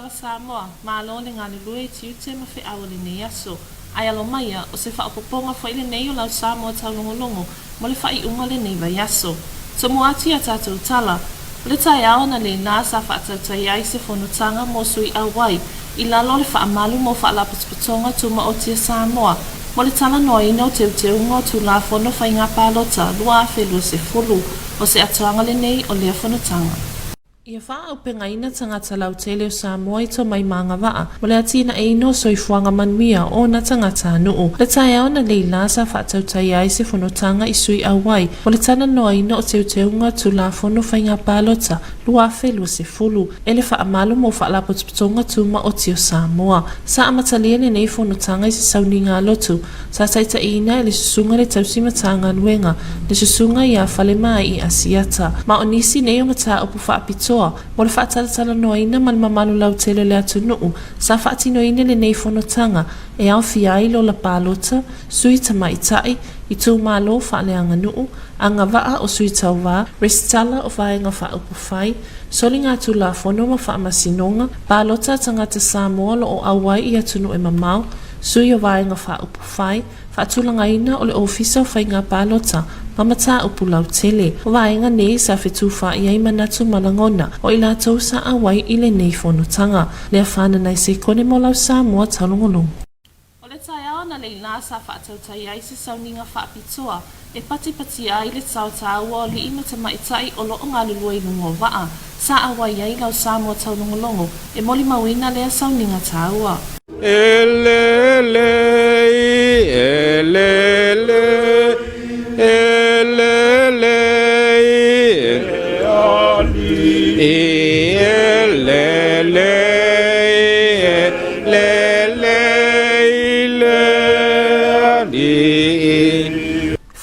lava Samoa, malo le galulue i tiute ma feau o lenei aso. Ae alo maia, o se faaopoopoga foi lenei o lau Samoa taulogologo mo le faaiuga o lenei vaiaso. Tomua atu i a tatou tala, o le taeao analeila sa faatautai ai se fonotaga mo sui auai i lalo o le faamalu mo Faalapotopotoga Tumaoti a Samoa mo le talanoaina o teuteuga o Tulafono Faiga Palota 2020, o se atoaga lenei o lea fonotaga. Ia faaaupegaina tagata lautele o Samoa i tomai ma agavaa mo le atinaeina o soifuaga manuia o ona tagatanuu. Le taeao analeila sa faatautai ai se fonotaga i sui auai mo le talanoaina o teuteuga o Tulafono Faiga Palota 2020 e le faamalu mo Faalapotopotoga Tumaoti o Samoa. Sa amatalia lenei fonotaga i se sauniga lotu sa taitaiina e le Susuga i le Tausi Matagaluega, le Susuga ia Falemaai Asiata. Ma o nisi nei o mataupu faapitoa mo le faatalatalanoaina ma le mamalu lautele o le atunuu sa faatinoina lenei fonotaga e aofia ai lola palota, sui tamaitai, itumalo faaleaganuu, agavaa o sui tauva, resitala o Vaega Faaupufai, soligatulafono ma faamasinoga, palota a tagata Samoa o lo o auai i atunuu e mamao, sui o Vaega Faaupufai, faatulagaina o le Ofisa o Faiga Palota ma mataupu lautele. O vaega nei sa fetufaai ai manatu ma lagona o i latou sa auai i lenei fonotaga. Lea whananai sekone mo lau Samoa taulogologo. O le taeao analeila sa faatautai ai se sauniga faapitoa e patipatia ai le tao taua o alii ma tamaitai o lo o galulue i luga o vaa sa auai ai lau Samoa taulogologo e molimauina lea sauniga taua. Elele elele elele elele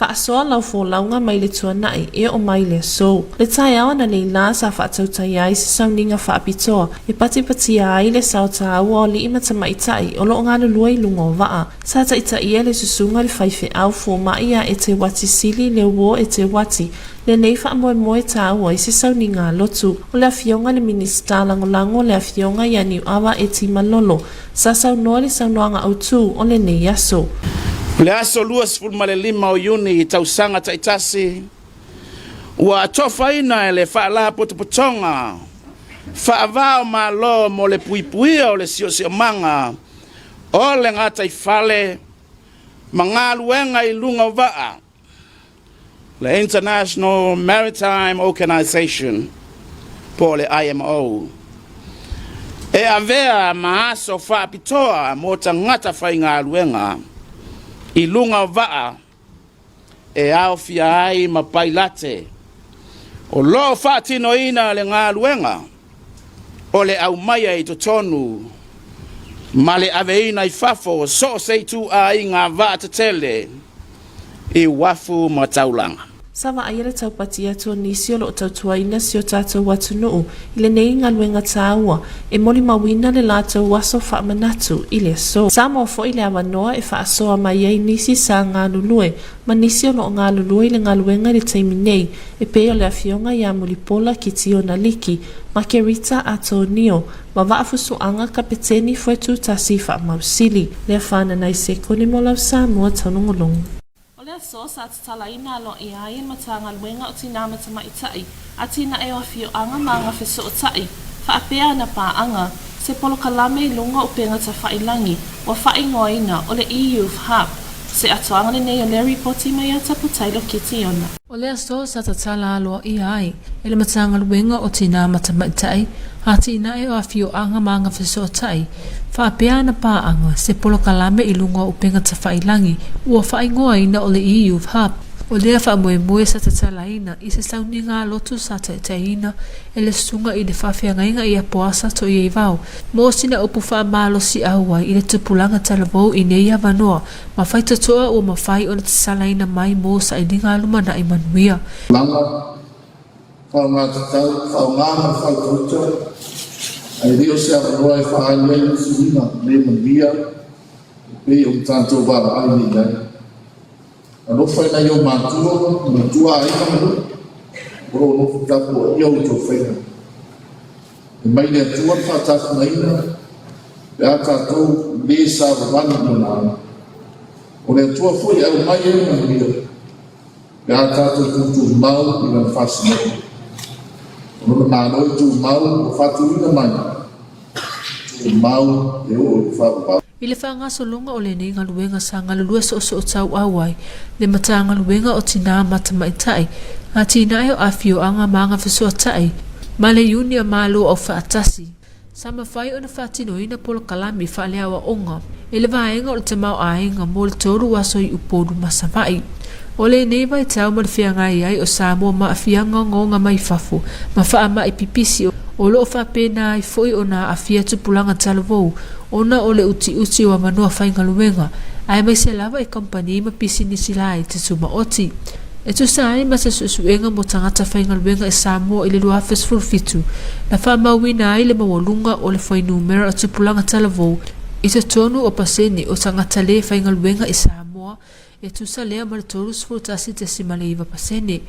Faasoa lau folauga mai le tuanai e oo mai le aso. Le taeao analeila sa faatautaia ai se sauniga faapitoa e patipatia ai le sao taua o alii ma tamaitai o lo o galulue i luga o vaa. Sa taitaia le susuga i le faifeau fomai ia Eteuati Sili Leuo Eteuati lenei faamoemoe taua i se sauniga a lotu. O le Afioga i le Minisita Lagolago le Afioga ia Niuava Eti Malolo sa saunoa i le saunoaga autu o lenei aso. O le aso 25 o Iuni i tausaga taitasi, ua atofaina e le Faalapotopotoga Faava o Malo mo le Puipuia o le Siosiomaga o le Gataifale ma Galuega i Luga o Vaa, le International Maritime Organization po o le IMO, e avea ma aso faapitoa mo tagata faigaluega i luga o vaa e aofia ai ma pailate o lo o faatinoina le galuega o le aumaia i totonu ma le aveina i fafo o so o se ituaiga vaa tetele i uafu ma taulaga. Sa vaaia le taupati atu o nisi o lo o tautuaina si o tatou atunuu i lenei galuega taua e molimauina le latou aso faamanatu i le aso. Samoa foi le avanoa e faasoa mai ai nisi sa galulue ma nisi o lo o galulue i le galuega i le taimi nei e pei o le Afioga ia Mulipola Kitiona Liki ma Kerita Atonio ma Vaafusuaga Kapeteni Foetutasi Faamausili, Lea Fananai Sekone mo lau Samoa Taulogologo. O le aso sa tatalaina aloaia ai e le Matagaluega o Tinā ma Tamaitai, Atinae o Afioaga ma Agafesootai, faapea ana paaga, se polokalame i luga o upega tafailangi ua faaigoaina o le eYouth Hub. Se atoaga lenei o lea ripoti mai ia Taputailo Kitiona. O le aso sa tatala aloaia ai e le Matagaluega o Tinā ma Tamaitai, Atinae o Afioaga ma Agafesootai, faapea ana paaga, se polokalame i luga o upega tafailangi ua faaigoaina o le eYouth Hub. O lea faamoemoe sa tatalaina i se sauniga lotu sa taitaiina e le susuga i le faafeagaiga ia Poasa Toiaivao mo sina upu faamalosiau ai i le tupulaga talavou i nei avanoa ma faitotoa ua mafai ona tatalaina mai mo sailiga lumanai manuia. Tulaga, faaaoga tatau, faaaoga ma le faautauta, ae le o se avanoa e faaali ai nisi uiga le manuia e pei ona tatou vaavaai nei i ai. Alofa i nai ou matua, matua, aiga ma nuu o lo o nofo tapuaia outou faiga. E mai le Atua le faatafugaina pe a tatou le savavali i Lona ala. O le Atua foi e aumai ai le manuia pe a tatou tuutumau i Lana faasinoga. O Lona Malo e tumau ua faatuina mai, e tumau e oo i le faavavau. I le faagasologa o lenei galuega sa galulue soosoo tauau ai le Matagaluega o Tinā ma Tamaitai, Atinae o Afioaga ma Agafesootai, ma le Iuni a Malo Aufaatasi. Sa mafai ona faatinoina polokalame faaleaoaoga e le vaega o le tamaoaiga mo le 3 aso i Upolu ma Savaii. O lenei vaitau ma le feagai ai o Samoa ma aafiaga ogaoga mai fafo ma faamai pipisi o lo o faapena ai foi ona aafia tupulaga talavou ona o le utiuti o avanoa faigaluega aemaise lava i kamupani ma pisinisi laiti tumaoti. E tusa ai ma se suesuega mo tagata faigaluega i Samoa i le 2017, na faamauina ai le maualuga o le fuainumera o tupulaga talavou i totonu o pasene o tagata le faigaluega i Samoa, e tusa lea ma le 31.9%.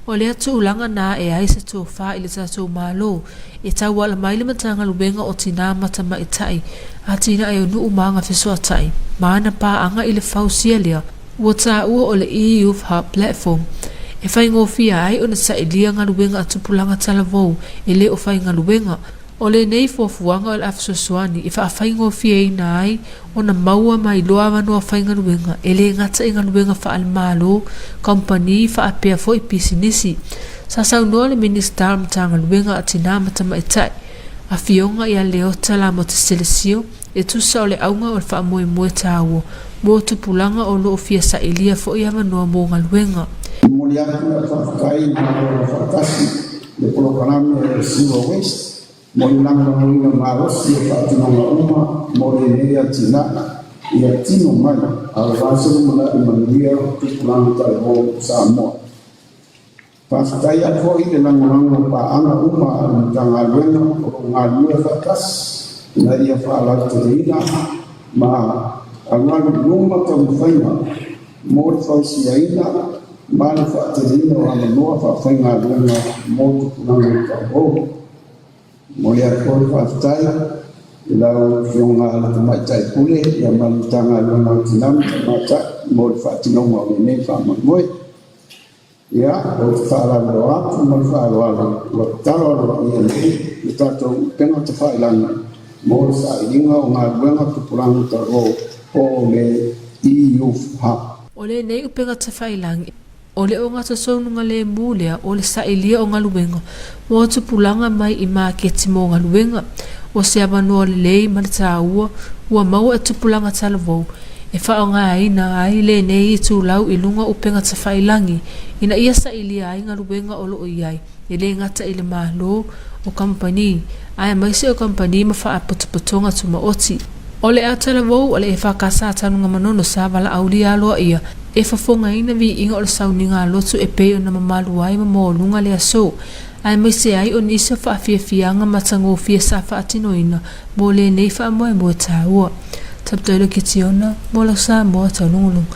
O lea tulaga na ae ai se tofa i le tatou Malo e tauala mai le Matagaluega o Tinā ma Tamaitai, Atinae o Nuu ma Agafesootai, ma ana paaga i le fausia lea ua taua o le E-Youth Hub Platform, e faigofie ai ona sailia galuega a tupulaga talavou e le o faigaluega. O lenei fuafuaga o le a fesoasoani e faafaigofieina ai ona maua ma iloa avanoa faigaluega e le gata i galuega faale-Malo, kamupani faapea foi pisinisi. Sa saunoa le Minisita o le Matagaluega a Tinā ma Tamaitai, Afioga ia Leota Lamoti Selesio, e tusa o le auga o le faamoemoe taua mo tupulaga o lo o fia sailia foi avanoa mo galuega. E momoli atu lau faafetai i le Malo Faatasi i le polokalame o le Zero Waste mo le lagolagoina malosi o faatinoga uma mo lenei atinae ia tino mai aua se lumanai manuia o tupulaga talavou o Samoa. Faafetai atu foi i le lagolago o paaga uma a le Matagaluega o lo o galulue faatasi ina ia faalauteleina ma alualu i luma taumafaiga mo le fausiaina ma le faateleina o avanoa faafaigaluega mo tupulaga talavou. Momoli atu foi le faafetai i lau Afioga i le Tamaitai Pule ma le Matagaluega o Tina ma Tamaitai mo le faatinoga o lenei faamoemoe. Ia, ou te faalauiloa atu ma le faaaloalo, ua tatalo aloaia nei le tatou upega tafailagi mo le sailiga o galuega tupulaga talavou po o le E-Youth Hub. O lenei upega tafailagi, o le ogatotonu lemu lea o le sailia o galuega mo tupulaga mai i maketi mo galuega. O se avanoa lelei ma le taua ua maua e tupulaga talavou e faaaogaina ai lenei itulau i luga o upega tafailagi ina ia sailia ai galuega o lo o i ai, e le gata i le Malo, o kamupani, aemaise o kamupani ma faapotopotoga tumaoti. O le Aotearoa a le EFKS Tanuga Manono sa valaaulia aloaia e fofogaina viiga o le sauniga a lotu e pei ona mamalu ai ma maualuga le aso, aemaise ai o nisi o faafiafiaga matagofie sa faatinoina mo lenei faamoemoe taua. Tapitoilo Kitiona, mo lau Samoa taulugulugu.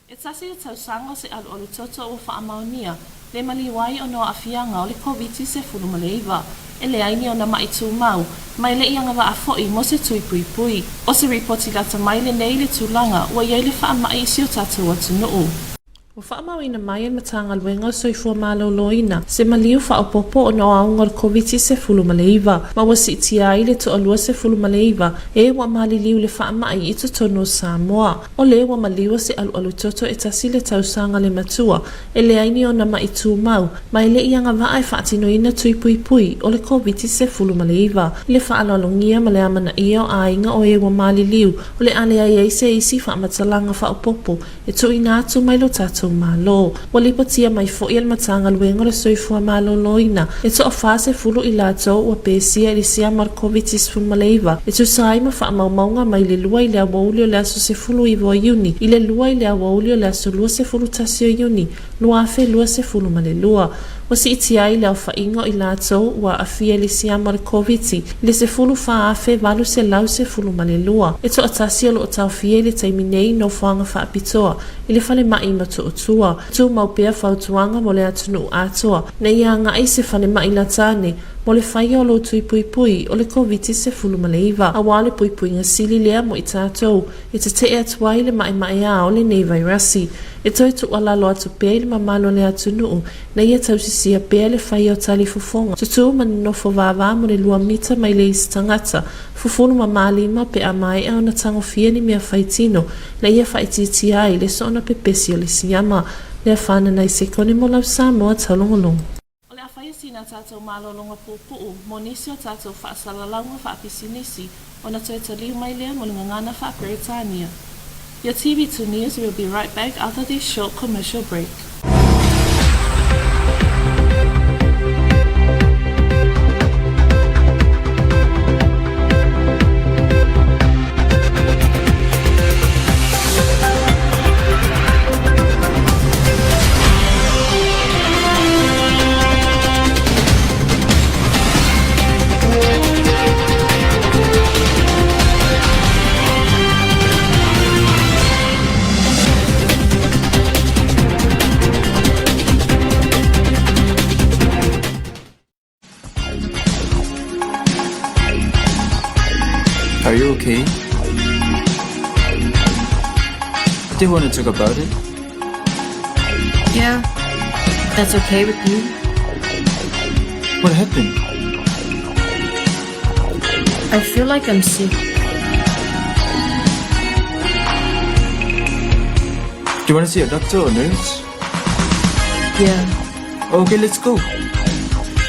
E tasi le tausaga o se alualu toto ua faamaonia le maliu ai ona o aafiaga o le Koviti-19. E leai ni ona maʻi tumau, ma e le i agavaa foi mo se tui puipui. O se ripoti lata mai lenei i le tulaga ua i ai le faamai i si o tatou atunuu. Ua faamauina mai e le Matagaluega o le Soifua Maloloina se maliu faaopoopo ona o auga o le Koviti-19 ma ua siitia ai le toalua 19 e ua maliliu i le faamai i totonu o Samoa. O le ua maliua se alualu toto e tasi le tausaga le matua e leai ni ona maʻi tumau ma e le i agavaa e faatinoina tui puipui o le Koviti-19 i le faaaloalogia ma le amanaia o aiga o e ua maliliu o le a leai ai se isi faamatalaga faaopoopo e tuuina atu mai lo tatou Malo. Ua lipotia mai foi e le Matagaluega o le Soifua Maloloina e toa 40 i latou ua pesia i le siama o le Koviti-19 e tusa ai ma faamaumauga mai le 2 i le aoauli o le aso 19 o Iuni i le 2 i le aoauli o le aso 21 o Iuni 2022. Ua siitia ai le aofaiga o i latou ua aafia i le siama o le Koviti i le 14,812. E toatasi o lo o taofia i le taimi nei i nofoaga faapitoa i le falemai i Motootua. Tumau pea fautuaga mo le atunuu atoa ina ia agai i se falemai lata ane mo le faia o lou tui puipui o le Koviti-19, aua le puipuiga sili lea mo i tatou e tete'e atu ai le ma'ema'eā o lenei vairasi. E toe tuualalo atu pea i le mamalu o le atunuu ina ia tausisia pea le faia o talifofoga, tutū ma nonofo vāvā mo le lua mita mai le isi tagata, fufulu ma mālima pe a maea ona tagofia ni mea fai tino ina ia faaitiitia ai le soona pepesi o le siama. Lea whananai sekone mo lau Samoa taulogologo. O le a faia sina tatou malologa puupuu mo nisi o tatou faasalalauga faapisinisi ona toe taliu mai lea mo le gagana faa-Peretania. Your TV2 News will be right back after this short commercial break. Are you okay? Do you want to talk about it? Yeah, that's okay with you. What happened? I feel like I'm sick. Do you want to see a doctor or nurse? Yeah. Okay, let's go.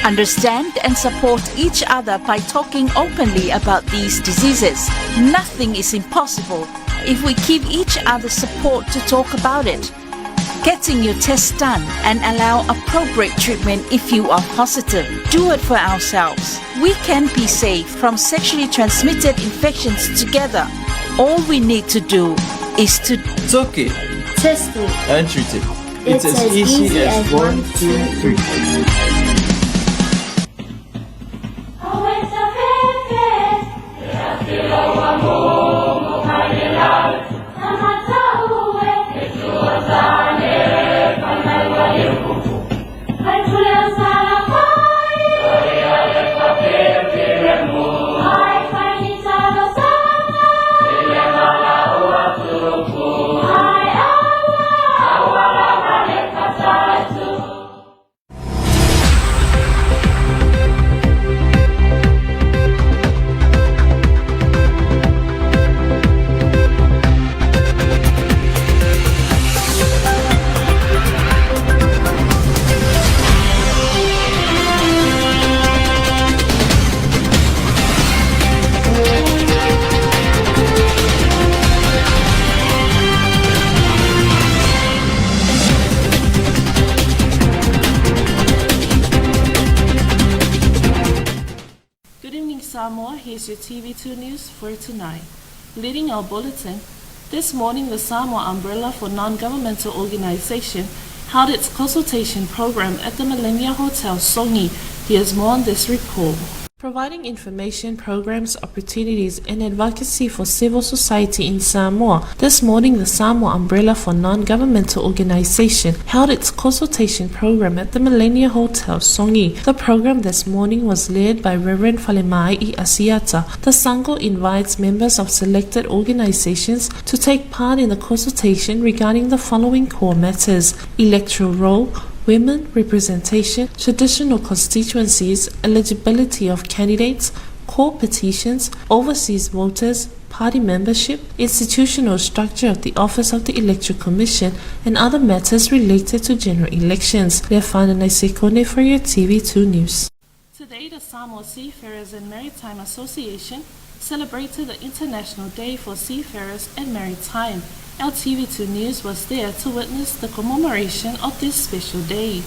Understand and support each other by talking openly about these diseases. Nothing is impossible if we give each other support to talk about it. Getting your test done and allow appropriate treatment if you are positive. Do it for ourselves. We can be safe from sexually transmitted infections together. All we need to do is to Talk it Test it. and treat it. It's, as, easy, as 1, 2, 3. Good evening, Samoa. Here's your TV2 news for tonight. Leading our bulletin, this morning the Samoa Umbrella for Non-Governmental Organization held its consultation program at the Millennia Hotel, Sogi. Here's more on this report. Providing information, programs, opportunities, and advocacy for civil society in Samoa. This morning, the Samoa Umbrella for Non-Governmental Organization held its consultation program at the Millennia Hotel, Sogi. The program this morning was led by Reverend Falemai Asiata. The Sango invites members of selected organizations to take part in the consultation regarding the following core matters: electoral roll, women representation, traditional constituencies, eligibility of candidates, core petitions, overseas voters, party membership, institutional structure of the Office of the Electoral Commission, and other matters related to general elections. Leafana Sekone for your TV2 News. Today, the Samoa Seafarers and Maritime Association celebrated the International Day for Seafarers and Maritime. LTV2 News was there to witness the commemoration of this special day.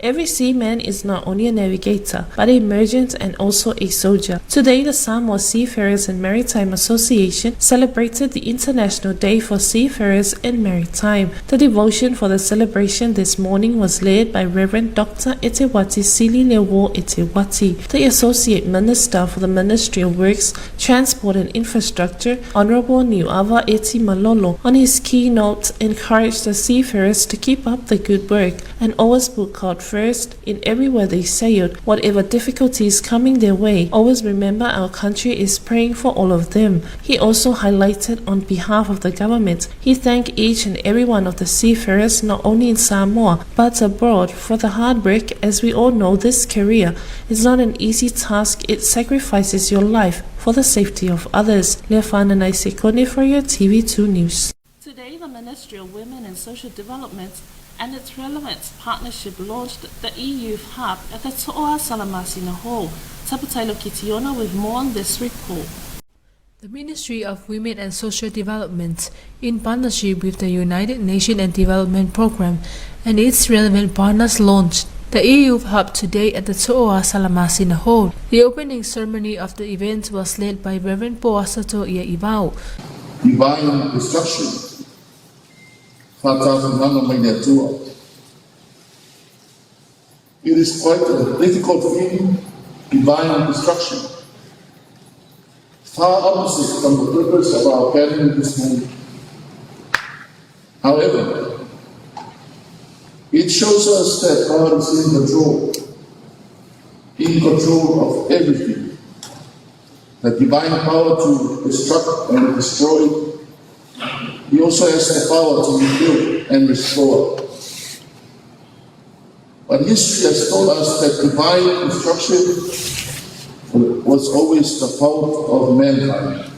Every seaman is not only a navigator, but a merchant and also a soldier. Today, the Samoa Seafarers and Maritime Association celebrated the International Day for Seafarers and Maritime. The devotion for the celebration this morning was led by Reverend Dr. Eteuati Sili Lewo Eteuati, the Associate Minister for the Ministry of Works, Transport and Infrastructure, Honorable Niuava Eti Malolo, on his keynote encouraged the seafarers to keep up the good work and always put God first in everywhere they sailed, whatever difficulties coming their way, always remember our country is praying for all of them. He also highlighted on behalf of the government, he thanked each and every one of the seafarers not only in Samoa but abroad for the hard work as we all know this career is not an easy task, it sacrifices your life for the safety of others. Leafana Naisekone for your TV2 News. Today, the Ministry of Women and Social Development and its relevant partnership launched the EU Hub at the To'oa Salamasina Hall. Taputailo Kitiona with more on this report. The Ministry of Women and Social Development, in partnership with the United Nations and Development Programme and its relevant partners, launched the EU Hub today at the To'oa Salamasina Hall. The opening ceremony of the event was led by Reverend Poasato Ia Ivao. Divine destruction, faatafugaga mai le Atua. It is quite a difficult theme, divine destruction. Far opposite from the purpose of our gathering this morning. However, it shows us that God is in control, in control of everything. The divine power to destruct and destroy, He also has the power to rebuild and restore. But history has taught us that divine destruction was always the fault of mankind.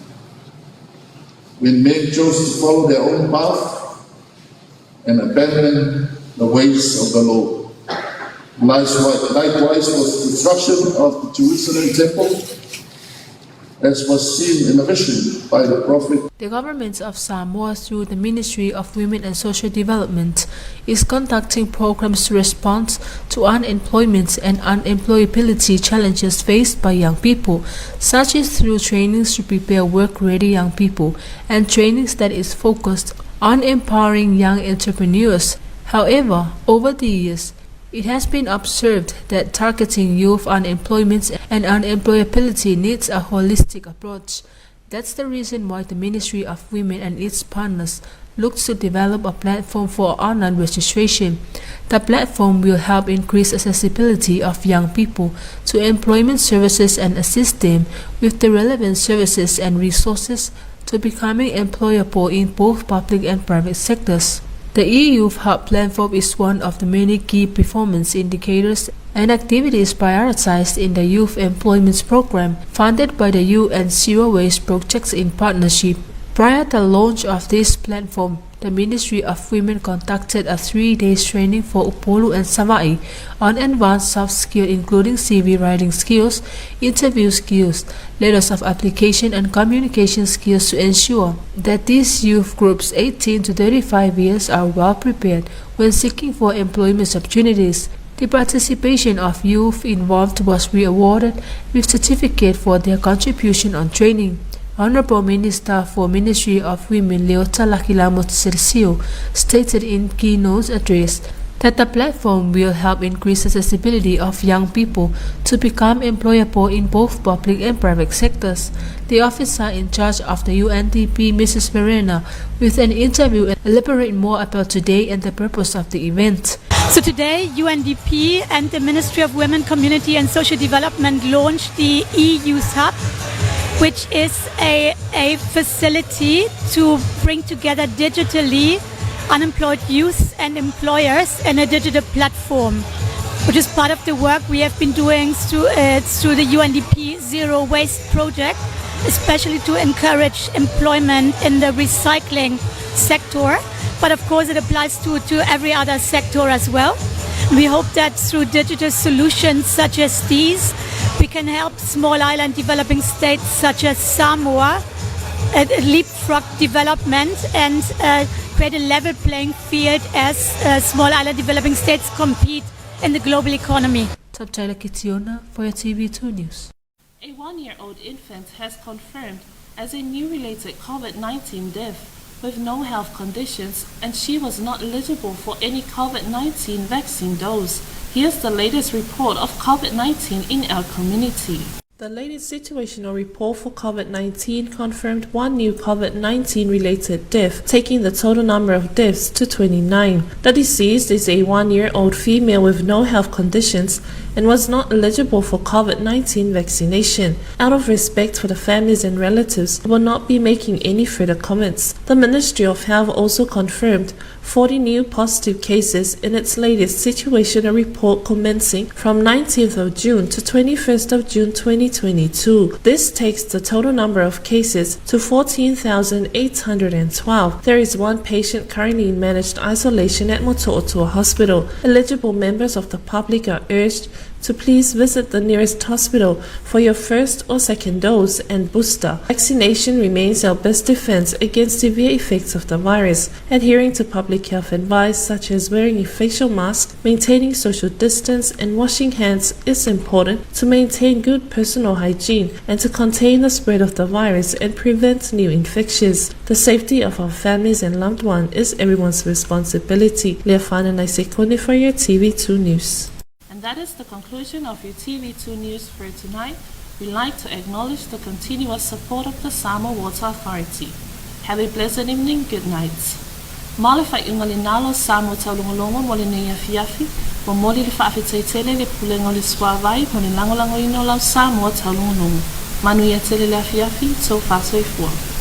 When men chose to follow their own path and abandon the ways of the Lord. Likewise was the destruction of the Jerusalem temple, as was seen in a vision by the prophet. The government of Samoa, through the Ministry of Women and Social Development, is conducting programs to respond to unemployment and unemployability challenges faced by young people, such as through trainings to prepare work-ready young people and trainings that is focused on empowering young entrepreneurs. However, over the years, it has been observed that targeting youth unemployment and unemployability needs a holistic approach. That's the reason why the Ministry of Women and its partners looks to develop a platform for online registration. The platform will help increase accessibility of young people to employment services and assist them with the relevant services and resources to becoming employable in both public and private sectors. The EU Hub platform is one of the many key performance indicators and activities prioritized in the Youth Employment Program funded by the UN Zero Waste Projects in partnership. Prior to the launch of this platform, the Ministry of Women conducted a 3-day training for Upolu and Savai on advanced soft skills including CV writing skills, interview skills, letters of application and communication skills to ensure that these youth groups 18 to 35 years are well prepared when seeking for employment opportunities. The participation of youth involved was rewarded with certificate for their contribution on training. Honorable Minister for Ministry of Women Leota Lakilamo Sercio stated in keynote address that the platform will help increase accessibility of young people to become employable in both public and private sectors. The officer in charge of the UNDP, Mrs. Verena, with an interview elaborate more about today and the purpose of the event. So today, UNDP and the Ministry of Women, Community and Social Development launched the eYouth Hub, which is a, a facility to bring together digitally unemployed youth and employers in a digital platform, which is part of the work we have been doing through, through the UNDP Zero Waste Project, especially to encourage employment in the recycling sector. But of course, it applies to, to every other sector as well. We hope that through digital solutions such as these, we can help small island developing states such as Samoa leapfrog development and create a level playing field as small island developing states compete in the global economy. Taylor Kitiona for your TV2 News. A one-year-old infant has confirmed as a new related COVID-19 death with no health conditions and she was not eligible for any COVID-19 vaccine dose. Here's the latest report of COVID-19 in our community. The latest situational report for COVID-19 confirmed one new COVID-19 related death, taking the total number of deaths to 29. The deceased is a one-year-old female with no health conditions and was not eligible for COVID-19 vaccination. Out of respect for the families and relatives, will not be making any further comments. The Ministry of Health also confirmed 40 new positive cases in its latest situational report commencing from 19th of June to 21st of June 2022. This takes the total number of cases to 14,812. There is one patient currently in managed isolation at Motootua Hospital. Eligible members of the public are urged to please visit the nearest hospital for your first or second dose and booster. Vaccination remains our best defense against severe effects of the virus. Adhering to public health advice such as wearing a facial mask, maintaining social distance, and washing hands is important to maintain good personal hygiene and to contain the spread of the virus and prevent new infections. The safety of our families and loved ones is everyone's responsibility. Leafana Naisekone for your TV2 News. And that is the conclusion of your TV2 News for tonight. We like to acknowledge the continuous support of the Samoa Water Authority. Have a pleasant evening. Good night. Ma le faaiuga lena lau Samoa taulogologo mo lenei afiafi, momoli le faafetai tele i le Pulega o le Suavai mo le lagolagoina o lau Samoa taulogologo. Manuia tele le afiafi, tou faasoifua.